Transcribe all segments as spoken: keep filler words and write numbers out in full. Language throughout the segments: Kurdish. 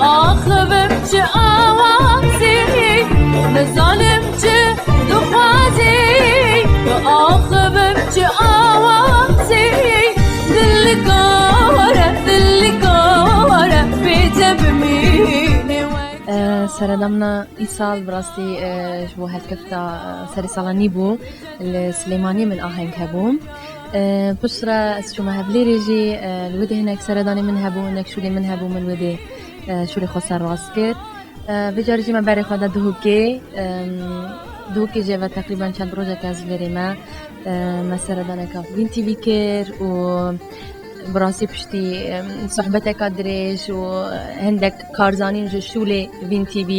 Axivim çi awazî, nizanim çi dixwazî. Axivim çi awazî, dilkare, dilkare, bê te bimîne wek. Seredamna îsal bi rastî, e, ji bo helkefta, e, serê sala nî bû, li Silêmaniyê min aheng hebû. E, piştre ez çûme Hevlêrê jî, e, li wê dê hinek seredanê min hebû, hinek şûlê min hebû, min wê dê, e, şûlê xwe serrast kir. E, vê carî jî me berê xwe da Duhokê. Em, Duhokê jî ve teqrîben çend rojek ez vêrê me, e, me seredaneka Vîn T V kir û bi rastî piştî, em, sohbeteka dirêj û hindek karzanîn ji şûlê Vîn T V,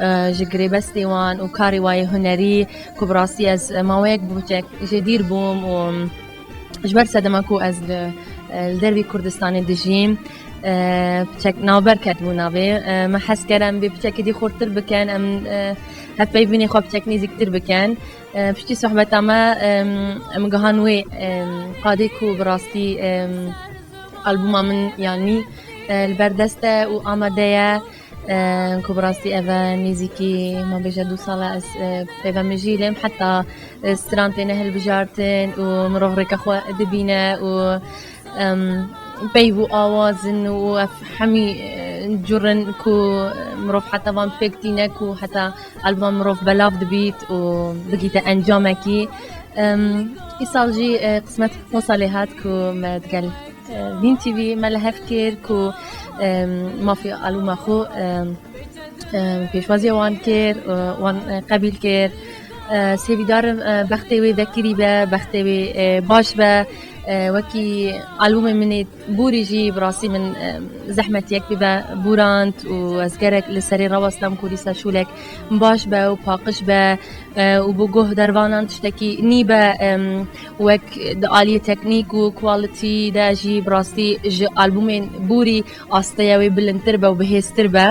e, ji girêbestê wan û karê wayê hunerî ku bi rastî ez, e, maweyek bû çek jêdîr bûm û ji ber sedema ku ez li, e, li dervî Kurdistanê dijîm, e, piçek navber ketbû navê. E, me hez kir em vê piçekê dî xurtir bikin, em, e, hevpeyvînê xwe piçek nêzîktir bikin. E, piştî sohbeta me, em, em gihan wê, em, qadê ku bi rastî, em, albûma min yanî, e, li ber dest e û amade ye. E, ku bi rastî ev e nêzîkî, me bêje du sal e ez, e, pê ve mijîl im. Heta, e, stran têne hilbijartin û mirov rêka xwe dibîne û, em, peyv û awaz in û ev hemî, e, cur in ku mirov heta van pêk tîne ku heta albuma mirov belav dibît û bigîte encamekî. Em, îsal jî, e, qismet wisa lê hat ku me digel, e, Vîn T V me li hev kir ku, em, mafê albuma xwe, em, em, pêşwaziya wan kir, e, wan, e, qebîl kir. E, sêvîdar im, e, bextê wê vekirî be, bextê wê, e, baş be. E, wekî albumê min ê borî jî bi rastî min, e, zehmetiyek pê ve borand û ez gerek li serê rawestam ku dîsa şûlek baş be û paqij be, e, û bo guh dervanan tiştekî nî be, em, wek di aliyê teknîk û quality de jî bi rastî ji albumên borî asteya wê bilindtir be û bihêztir be.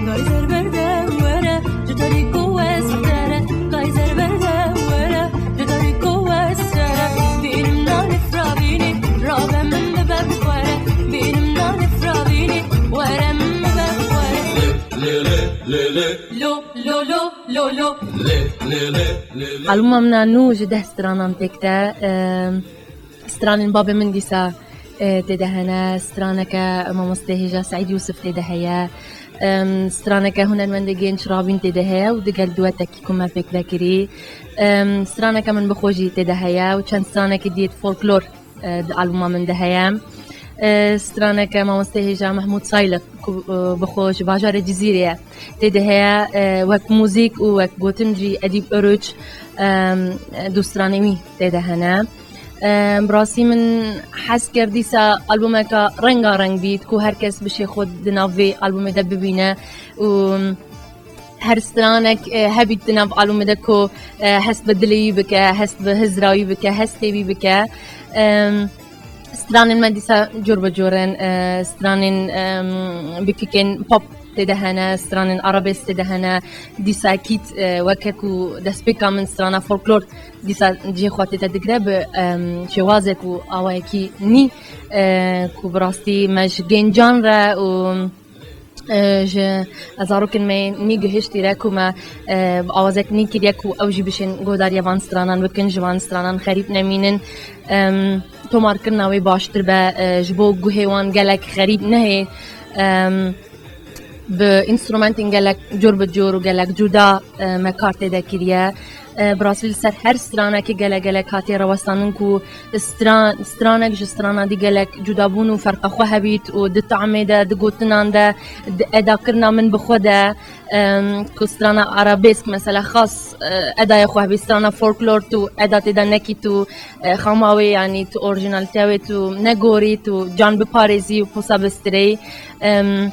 Gayzer berde were, ji tarîk û westere. Gayzer berde were, ji tarîk û westere. Bînim nanê firavînê, rabe min bibe bi xwe re. Bînim nanê firavînê, were min bibe bi xwe re. Lo, lo, lo, lo, lo. Albuma min a nû ji deh stranan pêk de. Em, Stranên bavê min dîsa, e, tê de hene, straneke mamostê hêja Seîd Yûsif tê de heye, em, straneke hunermendê genç Rabîn tê de heye û digel duetekî ku me pêk vekirî. Em, straneke min bi xwe jî tê de heye û çend stranekî dît folklor, e, di albuma min de heye. E, straneke mamostê hêja Mehmûd Sayliq ku, e, bi xwe ji bajarê Cizîrê ye. Tê de heye, e, wek muzîk û wek gotin jî Edîb Oruç, em, du stranê wî tê de hene. Em, bi rastî min hez kir dîsa albumeka rengareng bît ku her kes bişê xwe di nav vê albumê de bibîne û her stranek, e, hebît di nav albumê de ku, e, hest bi dilê wî bike, hest bi hizra wî bike, hestê wî bike. Em, Stranên me dîsa cur bi cur in, e, stranên, em, bi kîkên pop tê de hene, stranên arabesk tê de hene. Dîsa ekîd, e, weke ku destpêka min strana folklor dîsa cihê xwe tê de digire bi, em, şêwazek û awayekî nî, e, ku bi rastî me ji gencan re û, e, ji zarokên me nî gihiştî re ku me, e, bi awazek nî kiriye ku ew jî bişên guhdariya van stranan bikin, ji van stranan xerîb nemînin. Em, tomarkirina wê baştir be, e, ji bo guhê wan gelek xerîb nehê. Em, bi înstrumentên gelek cur bi cur û gelek cuda, e, me kar tê de kiriye. E, bi rastî li ser her stranekê gelek gelek hatiye rawestanîn ku stran-, stranek ji strana dî gelek cudabûn û ferqa xwe hebît û di tamê de, di gotinan de, di edakirina min bi xwe de, em, ku strana arabesk mesela xas, e, edaya xwe hebît, strana folklor tu eda tê de nekî tu, e, xama wê, yanî tu orijinalîteya wê tu negorî, tu can biparêzî û posa bistireyî. Em,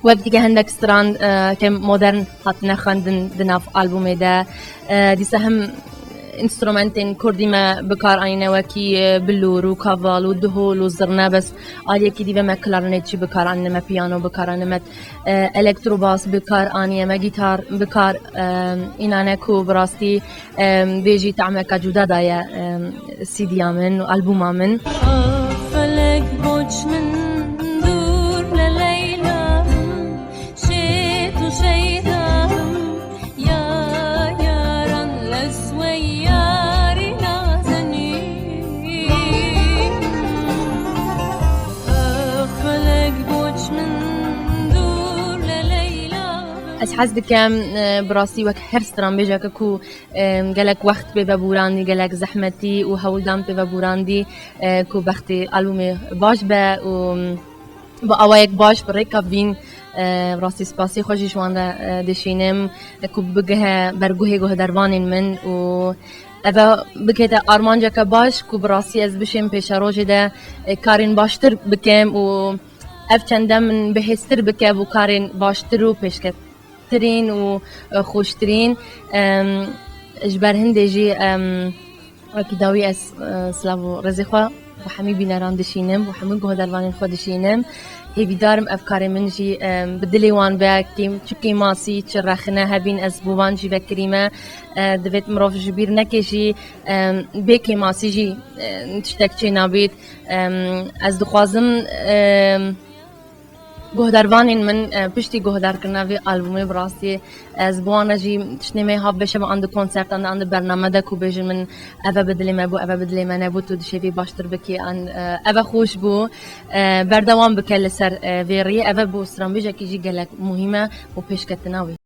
Wek dîke hindek stran, e, ke modern hatine xwendin di nav albûmê de. E, dîsa hem înstrumentên kurdî me bi kar anîne, wekî, e, bilûr û kaval û dihol û zirne, bes aliyekî dî ve me klarinetçî bi kar anîne, me piyano bi kar anîne, me, e, elektrobas bi kar anîne, me gîtar bi kar, e, înane ku bi rastî, em, vê jî tahmeka cuda daye, em, C D'ya min û albûma min. Felek boç min dûr le Leyla, Ez hez dikem, e, bi rastî wek her stranbêjeke ku, e, gelek wext pê ve borandî, gelek zehmetî û hewldan pê ve borandî, e, ku bextê albûmê baş be û bi awayek baş bi rêka vîn, e, rastî spasî xwe jî ji wan re, e, dişînim, e, ku bigihe berguhê guhdarvanên min û eve bikete armanceke baş ku bi rastî ez bişêm pêşerojê de, e, karên baştir bikim û ev çende min bihêztir bike bo karên baştir û pêşketirîn û, e, xweştirîn. Em, ji ber hindê jî, em, wekî dawî ez, e, silav û rêzê xwe bo hemî bîneran dişînim, bo hemû guhdarvanên xwe dişînim. Hêvîdarim ev karê min jî, em, bi dilê wan be, kêm-, çi kêmasî, çi rexne hebîn ez bo wan jî vekirîme. E, divêt mirov ji bîr neke jî, em, bê kêmasî jî, e, tiştek çê nabît. Em, ez dixwazim, em, guhdarvanên min, e, piştî guhdarkirina vê albûmê bi rastî ez bi wan re jî tiştê me hav beşe be an di konsertan de, an di bername de ku bêjin min eve bi dilê me bû, eve bi dilê me nebû, tu dişêvî baştir bikî, an, e, eve xweş bû. E, berdewam bike li ser, e, vê riyê. Eve bo stranbêjekî jî gelek muhîm e û pêşketina wî.